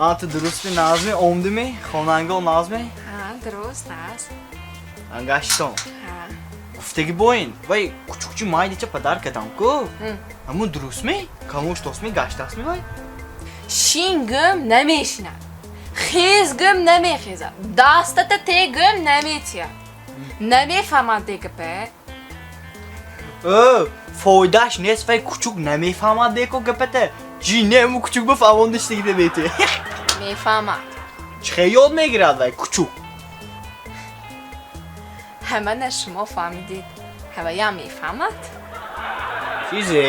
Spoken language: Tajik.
А ту дурустми, нағзми, омдими? Хонанго нағзми? Ҳа, дуруст, нағз. Гаштон. Ҳа. Гуфтаги боин, вай кучукчи майдича падар кардам ку. Ҳамун дурустми? Камош тосми, гаштасми вай? Шин гӯм, намешинад, хез гӯм, намехезад, дастата те гӯм, наметиҳад, намефаҳмад дегапе. Э, фоидааш нест, вай кучук намефаҳмад деко гапата. Ҷи не, ҳамун кучук ба фаҳмондиштагида бети. Мефаҳмад. Чӣ хел ёд мегирад вай кучук? Ҳамана шумо фаҳмидед, ҳаваям мефаҳмад. Чизе?